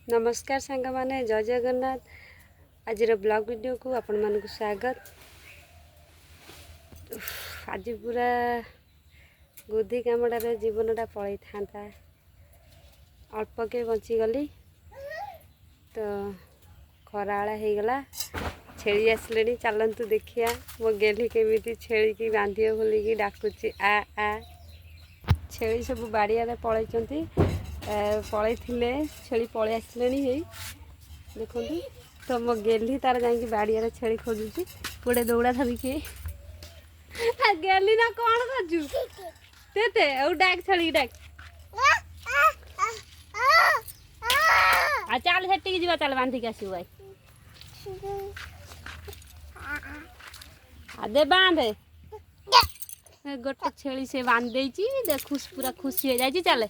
ନମସ୍କାର ସାଙ୍ଗମାନେ, ଜୟ ଜଗନ୍ନାଥ। ଆଜିର ବ୍ଲଗ୍ ଭିଡ଼ିଓକୁ ଆପଣମାନଙ୍କୁ ସ୍ୱାଗତ। ଆଜି ପୁରା ଗୋଧି କାମୁଡ଼ାରେ ଜୀବନଟା ପଳେଇଥାନ୍ତା, ଅଳ୍ପକେ ବଞ୍ଚିଗଲି। ତ ଖରାବେଳ ହେଇଗଲା, ଛେଳି ଆସିଲେଣି। ଚାଲନ୍ତୁ ଦେଖିବା ମୋ ଗେହ୍ଲି କେମିତି ଛେଳିକି ବାନ୍ଧିବ ବୋଲିକି ଡାକୁଛି। ଆ ଆ। ଛେଳି ସବୁ ବାଡ଼ିଆରେ ପଳେଇଛନ୍ତି, ପଳେଇଥିଲେ, ଛେଳି ପଳେଇ ଆସିଲେଣି, ହେଇ ଦେଖନ୍ତୁ। ତ ମୋ ଗେହ୍ଲି ତାର ଯାଇକି ବାଡ଼ିଆରେ ଛେଳି ଖୋଜୁଛି ଗୋଟେ ଦୌଡ଼ା ଧରିକି। ଗେହ୍ଲି ନା, କ'ଣ କରୁଛୁ ତେତେ? ଆଉ ଡାକ, ଛେଳିକି ଡାକ। ଆଉ ଚାଲ, ସେଠିକି ଯିବା, ଚାଲ ବାନ୍ଧିକି ଆସିବୁ। ଭାଇ, ଆଉ ଦେ ବାନ୍ଧେ। ଗୋଟେ ଛେଳି ସେ ବାନ୍ଧି ଦେଇଛି, ଦେଖୁ ପୁରା ଖୁସି ହେଇଯାଇଛି। ଚାଲେ,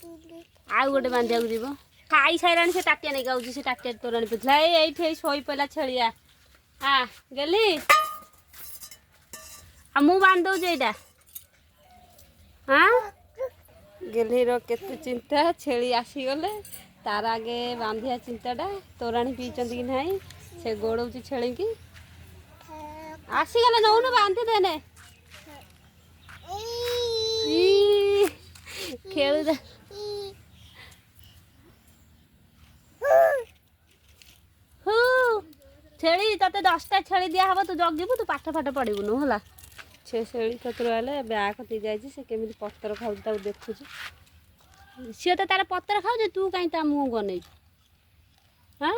ଆଉ ଗୋଟେ ବାନ୍ଧିବାକୁ ଯିବ। ଖାଇ ସାରିଲାଣି ସେ, ତାଟିଆ ନେଇକି ଆଉଛି। ସେ ତାଟିଆ ତୋରାଣି ପିଉଥିଲା। ଏଇ ଏଇଠି ଏଇ ଶୋଇ ପଡ଼ିଲା ଛେଳିଆ। ଆ ଗେଲି, ଆଉ ମୁଁ ବାନ୍ଧି ଦଉଛି ଏଇଟା। ହଁ, ଗେଲିର କେତେ ଚିନ୍ତା, ଛେଳି ଆସିଗଲେ ତାର ଆଗେ ବାନ୍ଧିବା ଚିନ୍ତାଟା। ତୋରାଣି ପିଇଛନ୍ତି କି ନାହିଁ, ସେ ଗୋଡ଼ଉଛି ଛେଳିକି। ଆସିଗଲେ, ନଉନୁ ବାନ୍ଧି ଦେନେ। ଖେଳୁ ହୁ ଛେଳି। ତତେ 10ଟା ଛେଳି ଦିଆହବ, ତୁ ଜଗିବୁ, ତୁ ପାଠ ଫାଠ ପଢ଼ିବୁନୁ, ହେଲା? ସେ ଛେଳି କତରୁ ହେଲେ ବ୍ୟାଗ୍ କତି ଯାଇଛି। ସେ କେମିତି ପତ୍ର ଖାଉଛି ତାକୁ ଦେଖୁଛି। ସିଏ ତ ତାର ପତ୍ର ଖାଉଛି, ତୁ କାହିଁ ତା ମୁହଁକୁ ଅନେଇଛୁ? ହଁ,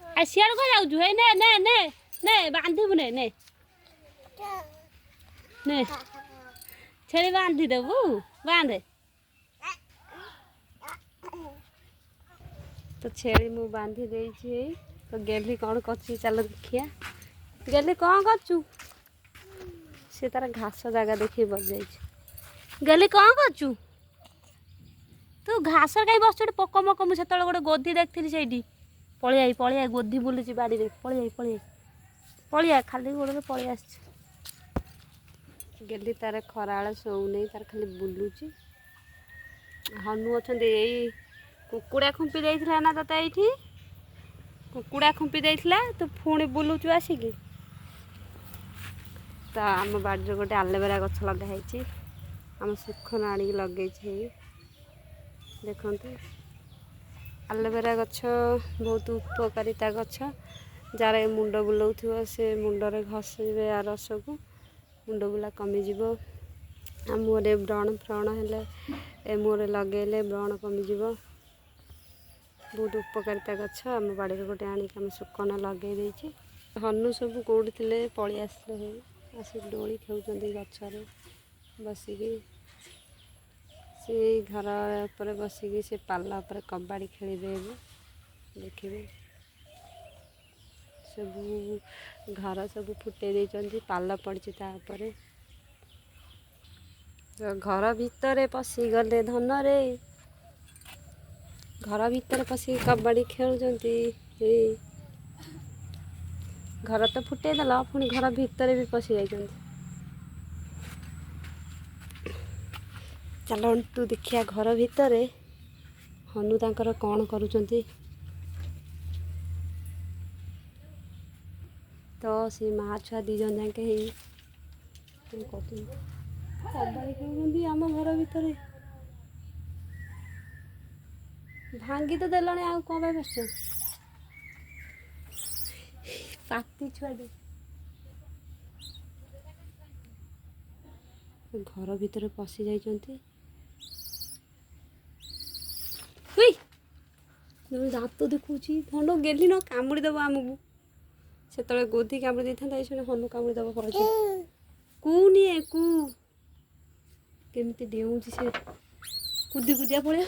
ଆଉ ସିଆଡ଼େ କ'ଣ ଯାଉଛୁ? ହେଇ, ନେ ନେ ନେ ନେ, ବାନ୍ଧିବୁ, ନେ ନେ ନେ, ଛେଳି ବାନ୍ଧିଦେବୁ, ବାନ୍ଧେ। ତ ଛେଳି ମୁଁ ବାନ୍ଧି ଦେଇଛି। ତ ଗେଲି କ'ଣ କରୁଛି ଚାଲ ଦେଖିବା। ଗେଲି, କ'ଣ କରୁଛୁ? ସେ ତାର ଘାସ ଜାଗା ଦେଖିକି ବସିଯାଇଛି। ଗେଲି, କ'ଣ କରୁଛୁ ତୁ? ଘାସ କାହିଁ ବସୁଛୁ ଏଠି? ପୋକ ମୋକ। ମୁଁ ସେତେବେଳେ ଗୋଟେ ଗୋଧି ଦେଖିଥିଲି ସେଇଠି। ପଳେଇ I, ପଳେଇ I, ଗୋଧି ବୁଲୁଛି ବାଡ଼ିରେ। ପଳେଇ I, ପଳେଇ I, ପଳେଇ ଖାଲି ଗୋଡ଼ରେ ପଳେଇ ଆସିଛି। ଗେଲି ତାର ଖରାବେଳେ ଶୋଉନେଇ, ତାର ଖାଲି ବୁଲୁଛି। ହନୁ ଅଛନ୍ତି। ଏଇ କୁକୁଡ଼ା ଖୁମ୍ପି ଦେଇଥିଲା ନା ତୋତେ? ଏଇଠି କୁକୁଡ଼ା ଖୁମ୍ପି ଦେଇଥିଲା, ତୁ ପୁଣି ବୁଲୁଛୁ ଆସିକି। ତ ଆମ ବାଡ଼ିରେ ଗୋଟେ ଆଲୋଭେରା ଗଛ ଲଗା ହେଇଛି, ଆମ ସୁଖନ ଆଣିକି ଲଗେଇଛି। ଦେଖନ୍ତୁ, ଆଲୋଭେରା ଗଛ ବହୁତ ଉପକାରିତା ଗଛ। ଯାହାର ମୁଣ୍ଡ ବୁଲଉଥିବ, ସେ ମୁଣ୍ଡରେ ଘଷିବେ ଆ ରସକୁ, ମୁଣ୍ଡ ବୁଲା କମିଯିବ। ଆଉ ମୁହଁରେ ବ୍ରଣ ଫ୍ରଣ ହେଲେ ଏ ମୁହଁରେ ଲଗେଇଲେ ବ୍ରଣ କମିଯିବ। ବହୁତ ଉପକାରିତା ଗଛ। ଆମ ବାଡ଼ିରେ ଗୋଟେ ଆଣିକି ଆମେ ସୁକନ ଲଗେଇ ଦେଇଛି। ହନୁ ସବୁ କେଉଁଠି ଥିଲେ ପଳେଇ ଆସିଲେ, ଆସିକି ଦୋଳି ଖେଳୁଛନ୍ତି ଗଛରେ ବସିକି। ସେ ଘର ଉପରେ ବସିକି ସେ ପାଲ ଉପରେ କବାଡ଼ି ଖେଳିବେ ଏବେ ଦେଖିବେ। ସବୁ ଘର ସବୁ ଫୁଟେଇ ଦେଇଛନ୍ତି, ପାଲ ପଡ଼ିଛି ତା ଉପରେ। ଘର ଭିତରେ ପଶିଗଲେ ଧନରେ, ଘର ଭିତରେ ପଶିକି କବାଡ଼ି ଖେଳୁଛନ୍ତି। ଏଇ ଘର ତ ଫୁଟେଇ ଦେଲ, ପୁଣି ଘର ଭିତରେ ବି ପଶି ଯାଇଛନ୍ତି। ଚାଲନ୍ତୁ ଦେଖିବା ଘର ଭିତରେ ହନୁ ତାଙ୍କର କ'ଣ କରୁଛନ୍ତି। ତ ସେ ମା ଛୁଆ ଦୁଇ ଜଣ ଯାକେ ହେଇ କ'ଣ କରୁଛନ୍ତି? କବାଡ଼ି ଖେଳୁଛନ୍ତି ଆମ ଘର ଭିତରେ। ଭାଙ୍ଗି ତ ଦେଲଣି, ଆଉ କ'ଣ ପାଇଁ ବସିଛ? ପାତି ଛୁଆଟେ ଘର ଭିତରେ ପଶି ଯାଇଛନ୍ତି। ଦାନ୍ତ ଦେଖାଉଛି ହନୁ। ଗେଲି ନ କାମୁଡ଼ି ଦେବ ଆମକୁ। ସେତେବେଳେ ଗୋଧି କାମୁଡ଼ି ଦେଇଥାନ୍ତା, ଏଇ ହନୁ କାମୁଡ଼ି ଦେବ। ପଳଉଛି କୁ ନିଏ କୁ, କେମିତି ଡେଉଁଛି ସେ, କୁଦି କୁଦିଆ ପଳେଇ।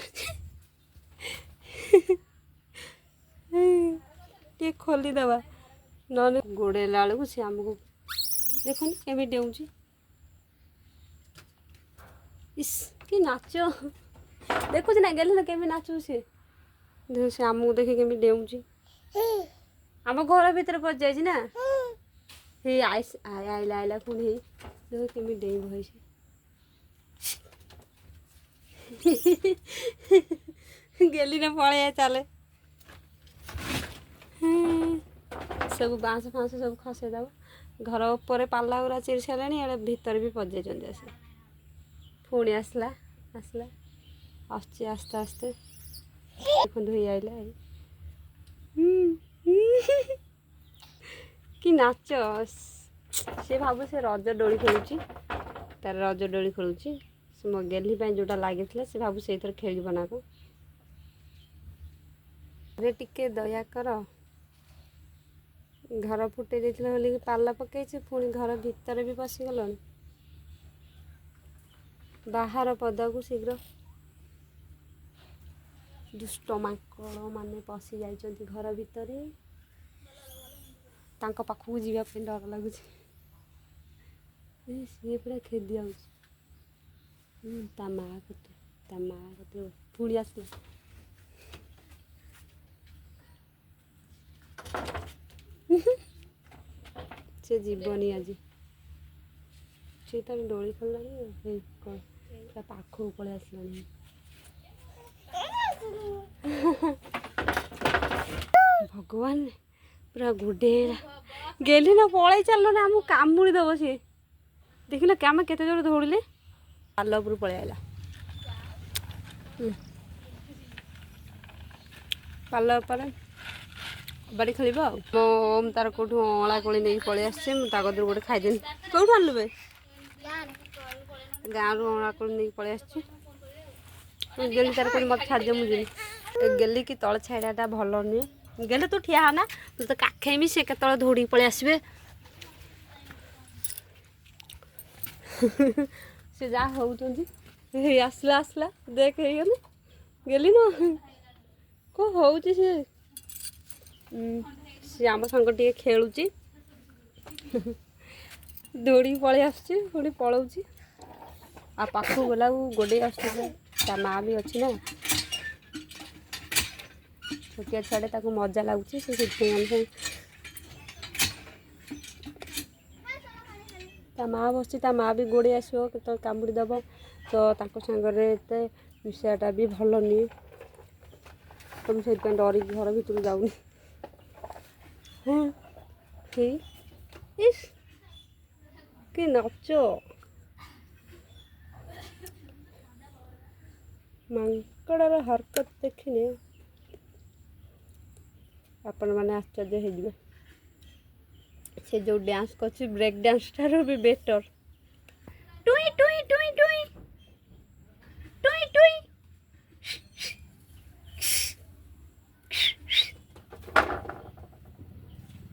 ଟିକେ ଖୋଲିଦେବା, ନହେଲେ ଗୋଡ଼େଇଲା ବେଳକୁ ସେ ଆମକୁ। ଦେଖୁନି କେମିତି ଡେଉଁଛି। ଇସ୍, କି ନାଚ ଦେଖୁଛି ନା ଗେଲି ନା, କେମିତି ନାଚୁଛି ସେ। ସେ ଆମକୁ ଦେଖି କେମିତି ଡେଉଁଛି। ଆମ ଘର ଭିତରେ ପଶିଯାଇଛି ନା। ହେଇ ଆଇଲା, ଆଇଲା ପୁଣି। ହେଇ ଦେଖ କେମିତି ଡେଇଁବ। ହେଇ ସେ ଗେଲି ନା, ପଳେଇ ଚାଲେ। ସବୁ ବାଉଁଶ ଫାଉଁଶ ସବୁ ଖସେଇଦେବ। ଘର ଉପରେ ପାଲା ଗୁରା ଚିରି ସାରିଲାଣି, ଏଆଡ଼େ ଭିତରେ ବି ପଶିଯାଇଛନ୍ତି ଆସି। ପୁଣି ଆସିଲା ଆସିଲା ଆସୁଛି ଆସ୍ତେ ଆସ୍ତେ। ଦେଖନ୍ତୁ ହେଇ ଆଇଲା। କି ନାଚ ସେ ଭାବୁ ସେ ରଜ ଦୋଳି ଖେଳୁଛି, ତାର ରଜ ଦୋଳି ଖେଳୁଛି। ସେ ମୋ ଗେହ୍ଲି ପାଇଁ ଯେଉଁଟା ଲାଗିଥିଲା ସେ ଭାବୁ ସେଇଥିରେ ଖେଳିବ ନା କଣ। ରେ ଟିକେ ଦୟା କର, ଘର ଫୁଟେଇ ଦେଇଥିଲେ ବୋଲିକି ପାଲା ପକେଇଛି, ପୁଣି ଘର ଭିତରେ ବି ପଶିଗଲଣି। ବାହାର ପଦାକୁ ଶୀଘ୍ର। ଦୁଷ୍ଟ ମାଙ୍କଡ଼ ମାନେ ପଶି ଯାଇଛନ୍ତି ଘର ଭିତରେ, ତାଙ୍କ ପାଖକୁ ଯିବା ପାଇଁ ଡର ଲାଗୁଛି। ସିଏ ପୁରା ଖେଦି ଆଉଛି ତା ମା କତିରେ, ତା ମା କତିରେ ପୁଣି ଆସିଲା। ସେ ଯିବନି ଆଜି, ସେ ତାର ଦୋଳି ଖେଳିଲାଣି। ହେଇ କ'ଣ ପୁରା ପାଖକୁ ପଳେଇ ଆସିଲାଣି। ଭଗବାନ ପୁରା ଗୁଡେଇଲା। ଗେଲି ନା ପଳେଇ ଚାଲିଲ ନା, ଆମକୁ କାମୁଡ଼ି ଦେବ ସିଏ। ଦେଖିଲ ଆମେ କେତେ ଜୋର ଦୌଡ଼ିଲେ, ପାଲ ଉପରୁ ପଳେଇ ଆଇଲା। ପାଲ ଉପରେ କବାଡ଼ି ଖେଳିବ। ଆଉ ମୋ ଓମ୍ ତାର କେଉଁଠୁ ଅଁଳା କୋଳି ନେଇକି ପଳେଇ ଆସିଛି, ମୁଁ ତା କତିରୁ ଗୋଟେ ଖାଇଦେନି। କେଉଁଠୁ ଆଣିଲୁ ବେ? ଗାଁରୁ ଅଁଳା କୋଳି ନେଇକି ପଳେଇ ଆସିଛି। ଗେଲି ତାର କୋଳି ମୋତେ ଛାଡ଼ିଦିଅ, ମୁଁ ଯିବି। ଗେଲି କି ତଳେ ଛାଡ଼ିବାଟା ଭଲ ନୁହେଁ। ଗେଲେ ତୁ ଠିଆ ନା, ମୁଁ ତ କାଖେଇମି, ସେ କେତେବେଳେ ଦୌଡ଼ିକି ପଳେଇ ଆସିବେ। ସେ ଯାହା ହେଉଛନ୍ତି। ହେଇ ଆସିଲା ଆସିଲା, ଦେଖ ହେଇଗଲେ। ଗେଲି ନା କ'ଣ ହେଉଛି ସିଏ? ସିଏ ଆମ ସାଙ୍ଗ ଟିକେ ଖେଳୁଛି, ଦୌଡ଼ିକି ପଳେଇ ଆସୁଛି, ପୁଣି ପଳଉଛି। ଆଉ ପାଖକୁ ଗଲାକୁ ଗୋଡ଼େଇ ଆସୁଛି। ତା ମା' ବି ଅଛି ନା, ଛୋଟିଆ ଛୁଆଟେ, ତାକୁ ମଜା ଲାଗୁଛି, ସେ ସେଥିପାଇଁ ଆମ ସାଙ୍ଗେ। ତା ମା' ବସିଛି, ତା ମା' ବି ଗୋଡ଼େଇ ଆସିବ, କେତେବେଳେ କାମୁଡ଼ି ଦେବ। ତ ତାଙ୍କ ସାଙ୍ଗରେ ଏତେ ମିଶିବାଟା ବି ଭଲ ନୁହେଁ। ତ ମୁଁ ସେଇଥିପାଇଁ ଡରିକି ଘର ଭିତରକୁ ଯାଉନି। ହଁ ହେଇ, ଇସ୍ କି ନାଚ! ମାଙ୍କଡ଼ର ହରକତ ଦେଖିଲେ ଆପଣମାନେ ଆଶ୍ଚର୍ଯ୍ୟ ହେଇଯିବେ। ସେ ଯେଉଁ ଡ୍ୟାନ୍ସ କରୁଛି ବ୍ରେକ୍ ଡ୍ୟାନ୍ସ ଠାରୁ ବି ବେଟର୍। ଟୁଇ ଟୁଇ ଟୁଇ ଟୁଇ ଟୁଇ ଟୁଇ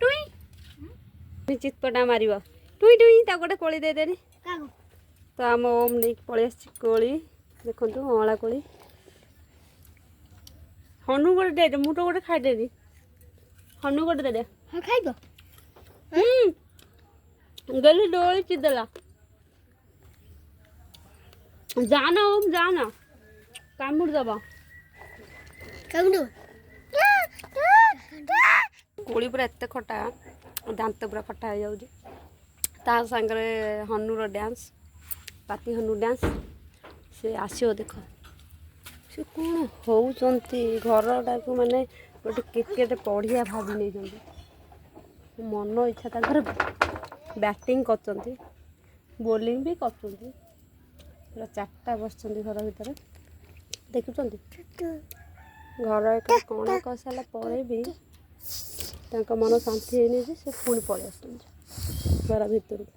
ଟୁଇ, ଚିତପଟା ମାରିବ। ଟୁଇ ଟୁଇ, ତାକୁ ଗୋଟେ କୋଳି ଦେଇଦେନି। ତ ଆମ ଓମ୍ ନେଇକି ପଳେଇ ଆସିଛି କୋଳି, ଦେଖନ୍ତୁ ଅଁଳା କୋଳି। ହନୁ ଗୋଟେ ଦେଇଦେ, ମୁଁ ତ ଗୋଟେ ଖାଇଦେବି। ହନୁ ଗୋଟେ ଦେଇଦେ। ହଁ, ଖାଇବ। ଗଲି ଡୋଳି ଚିଦେଲା। ଯାନା ଓମ୍ ଯାନା, କାମୁଡ଼ି ଦବ। କାମୁଡ଼ିବ। କୋଳି ପୁରା ଏତେ ଖଟା, ଦାନ୍ତ ପୁରା ଖଟା ହେଇଯାଉଛି। ତା ସାଙ୍ଗରେ ହନୁର ଡ୍ୟାନ୍ସ, ପାତି ହନୁ ଡ୍ୟାନ୍ସ। ସେ ଆସିବ, ଦେଖ ସେ କ'ଣ ହେଉଛନ୍ତି। ଘରଟାକୁ ମାନେ ଗୋଟେ କ୍ରିକେଟ ପଡ଼ିଆ ଭାବି ନେଇଛନ୍ତି। ମନ ଇଚ୍ଛା ତାଙ୍କର ବ୍ୟାଟିଂ କରୁଛନ୍ତି, ବୋଲିଂ ବି କରୁଛନ୍ତି। ପୁରା ଚାରିଟା ବସିଛନ୍ତି ଘର ଭିତରେ, ଦେଖୁଛନ୍ତି। ଘର ଏକ କଣା କରିସାରିଲା ପରେ ବି ତାଙ୍କ ମନ ଶାନ୍ତି ହେଇନି ଯେ ସେ ପୁଣି ପଳେଇ ଆସୁଛନ୍ତି ଘର ଭିତରକୁ।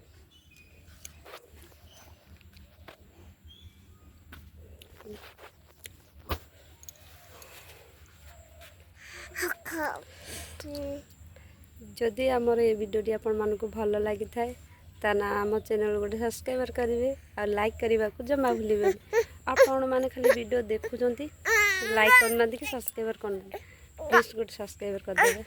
ଯଦି ଆମର ଏ ଭିଡ଼ିଓଟି ଆପଣମାନଙ୍କୁ ଭଲ ଲାଗିଥାଏ, ତାହେଲେ ଆମ ଚ୍ୟାନେଲ୍ ଗୋଟେ ସବସ୍କ୍ରାଇବର୍ କରିବେ ଆଉ ଲାଇକ୍ କରିବାକୁ ଜମା ଭୁଲିବେନି। ଆପଣମାନେ ଖାଲି ଭିଡ଼ିଓ ଦେଖୁଛନ୍ତି, ଲାଇକ୍ କରୁନାହାନ୍ତି କି ସବସ୍କ୍ରାଇବର୍ କରୁନାହାନ୍ତି। ପ୍ଲିଜ୍ ଗୋଟେ ସବସ୍କ୍ରାଇବର୍ କରିଦେବେ।